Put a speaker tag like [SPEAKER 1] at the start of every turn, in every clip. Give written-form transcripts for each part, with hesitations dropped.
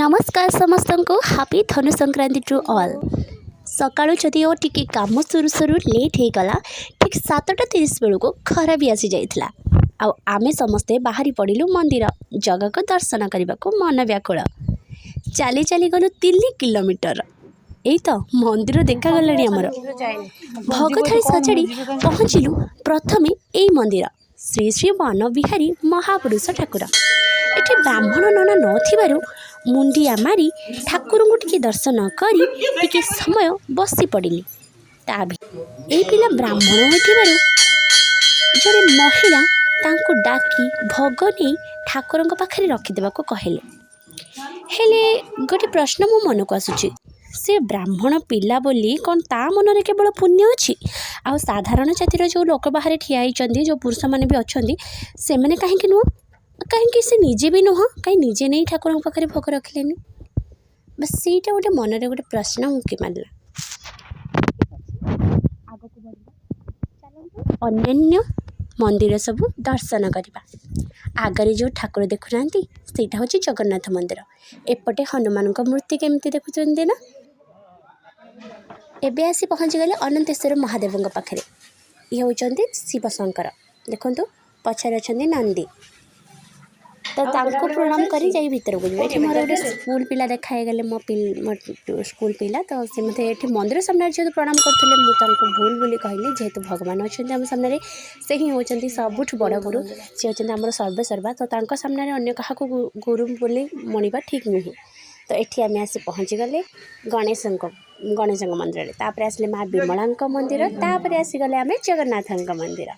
[SPEAKER 1] ନମସ୍କାର ସମସ୍ତଙ୍କୁ, ହାପି ଧନୁ Sankranti two all. ସକାଳୁ ଯଦିଓ ଟିକେ କାମ ସରୁ ସରୁ ଲେଟ୍ ହେଇଗଲା, ଠିକ୍ 7:30 ବେଳକୁ ଖରା ବି ଆସିଯାଇଥିଲା ଆଉ ଆମେ ସମସ୍ତେ ବାହାରି ପଡ଼ିଲୁ ମନ୍ଦିର ଜଗାକୁ ଦର୍ଶନ କରିବାକୁ। ମନ ବ୍ୟାକୁଳ, ଚାଲି ଚାଲି ଗଲୁ 3 କିଲୋମିଟର। ଏଇ ତ ମନ୍ଦିର ଦେଖାଗଲାଣି ଆମର। ଭୋଗ ଥାଳି ସଜାଡ଼ି ପହଞ୍ଚିଲୁ। ପ୍ରଥମେ ଏଇ ମନ୍ଦିର, ଶ୍ରୀ ଶ୍ରୀ ବନବିହାରୀ ମହାପୁରୁଷ ଠାକୁର। ଏଠି ବ୍ରାହ୍ମଣ ନନା ନଥିବାରୁ ମୁଣ୍ଡିଆ ମାରି ଠାକୁରଙ୍କୁ ଟିକେ ଦର୍ଶନ କରି ଟିକେ ସମୟ ବସି ପଡ଼ିଲି। ତା ବି ଏଇ ପିଲା ବ୍ରାହ୍ମଣ ହୋଇଥିବାରୁ ଜଣେ ମହିଳା ତାଙ୍କୁ ଡାକି ଭୋଗ ନେଇ ଠାକୁରଙ୍କ ପାଖରେ ରଖିଦେବାକୁ କହିଲେ। ହେଲେ ଗୋଟେ ପ୍ରଶ୍ନ ମୋ ମନକୁ ଆସୁଛି, ସେ ବ୍ରାହ୍ମଣ ପିଲା ବୋଲି କ'ଣ ତା ମନରେ କେବଳ ପୁଣ୍ୟ ଅଛି? ଆଉ ସାଧାରଣ ଜାତିର ଯେଉଁ ଲୋକ ବାହାରେ ଠିଆ ହେଇଛନ୍ତି, ଯେଉଁ ପୁରୁଷମାନେ ବି ଅଛନ୍ତି, ସେମାନେ କାହିଁକି ନୁହଁ? କାହିଁକି ସେ ନିଜେ ବି ନୁହଁ? କାହିଁ ନିଜେ ନେଇ ଠାକୁରଙ୍କ ପାଖରେ ଭୋଗ ରଖିଲେନି? ବାସ୍, ସେଇଟା ଗୋଟେ ମନରେ ଗୋଟେ ପ୍ରଶ୍ନ ଉଙ୍କି ମାରିଲା। ଆଗକୁ ବଢ଼ିବା, ଚାଲନ୍ତୁ ଅନ୍ୟାନ୍ୟ ମନ୍ଦିର ସବୁ ଦର୍ଶନ କରିବା। ଆଗରେ ଯେଉଁ ଠାକୁର ଦେଖୁନାହାନ୍ତି, ସେଇଟା ହେଉଛି ଜଗନ୍ନାଥ ମନ୍ଦିର। ଏପଟେ ହନୁମାନଙ୍କ ମୂର୍ତ୍ତି କେମିତି ଦେଖୁଛନ୍ତି ନା? ଏବେ ଆସି ପହଞ୍ଚିଗଲେ ଅନନ୍ତେଶ୍ୱର ମହାଦେବଙ୍କ ପାଖରେ। ଇଏ ହେଉଛନ୍ତି ଶିବଶଙ୍କର। ଦେଖନ୍ତୁ, ପଛରେ ଅଛନ୍ତି ନନ୍ଦୀ। ତ ତାଙ୍କୁ ପ୍ରଣାମ କରି ଯାଇ ଭିତରକୁ ଯିବେ। ଏଠି ମୋର ଗୋଟେ ସ୍କୁଲ ପିଲା ଦେଖା ହେଇଗଲେ, ମୋ ସ୍କୁଲ ପିଲା। ତ ସେ ମୋତେ ଏଠି ମନ୍ଦିର ସାମ୍ନାରେ ଯେହେତୁ ପ୍ରଣାମ କରୁଥିଲେ, ମୁଁ ତାଙ୍କୁ ଭୁଲ ବୋଲି କହିଲି। ଯେହେତୁ ଭଗବାନ ଅଛନ୍ତି ଆମ ସାମ୍ନାରେ, ସେ ହିଁ ହେଉଛନ୍ତି ସବୁଠୁ ବଡ଼ ଗୁରୁ, ସେ ହେଉଛନ୍ତି ଆମର ସର୍ବେସର୍ବା। ତ ତାଙ୍କ ସାମ୍ନାରେ ଅନ୍ୟ କାହାକୁ ଗୁରୁ ବୋଲି ମଣିବା ଠିକ୍ ନୁହେଁ। ତ ଏଠି ଆମେ ଆସି ପହଞ୍ଚିଗଲେ ଗଣେଶଙ୍କ ଗଣେଶଙ୍କ ମନ୍ଦିରରେ। ତାପରେ ଆସିଲେ ମା ବିମଳାଙ୍କ ମନ୍ଦିର, ତାପରେ ଆସିଗଲେ ଆମେ ଜଗନ୍ନାଥଙ୍କ ମନ୍ଦିର।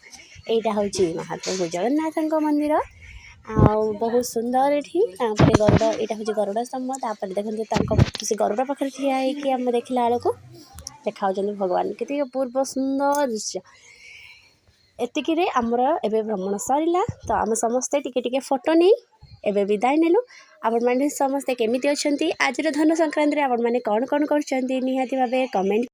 [SPEAKER 1] ଏଇଟା ହେଉଛି ମହାପ୍ରଭୁ ଜଗନ୍ନାଥଙ୍କ ମନ୍ଦିର ଆଉ ବହୁତ ସୁନ୍ଦର ଏଠି। ତାପରେ ଗରୁଡ଼, ଏଇଟା ହେଉଛି ଗରୁଡ଼ ସ୍ତମ୍ଭ। ତାପରେ ଦେଖନ୍ତୁ, ତାଙ୍କ ସେ ଗରୁଡ଼ ପାଖରେ ଠିଆ ହେଇକି ଆମେ ଦେଖିଲା ବେଳକୁ ଦେଖାହେଉଛନ୍ତି ଭଗବାନ। କେତେ ଅପୂର୍ବ ସୁନ୍ଦର ଦୃଶ୍ୟ! ଏତିକିରେ ଆମର ଏବେ ଭ୍ରମଣ ସରିଲା। ତ ଆମେ ସମସ୍ତେ ଟିକେ ଟିକେ ଫଟୋ ନେଇ ଏବେ ବିଦାୟ ନେଲୁ। ଆପଣମାନେ ସମସ୍ତେ କେମିତି ଅଛନ୍ତି? ଆଜିର ଧନୁ ସଂକ୍ରାନ୍ତିରେ ଆପଣମାନେ କ'ଣ କ'ଣ କରୁଛନ୍ତି, ନିହାତି ଭାବେ କମେଣ୍ଟ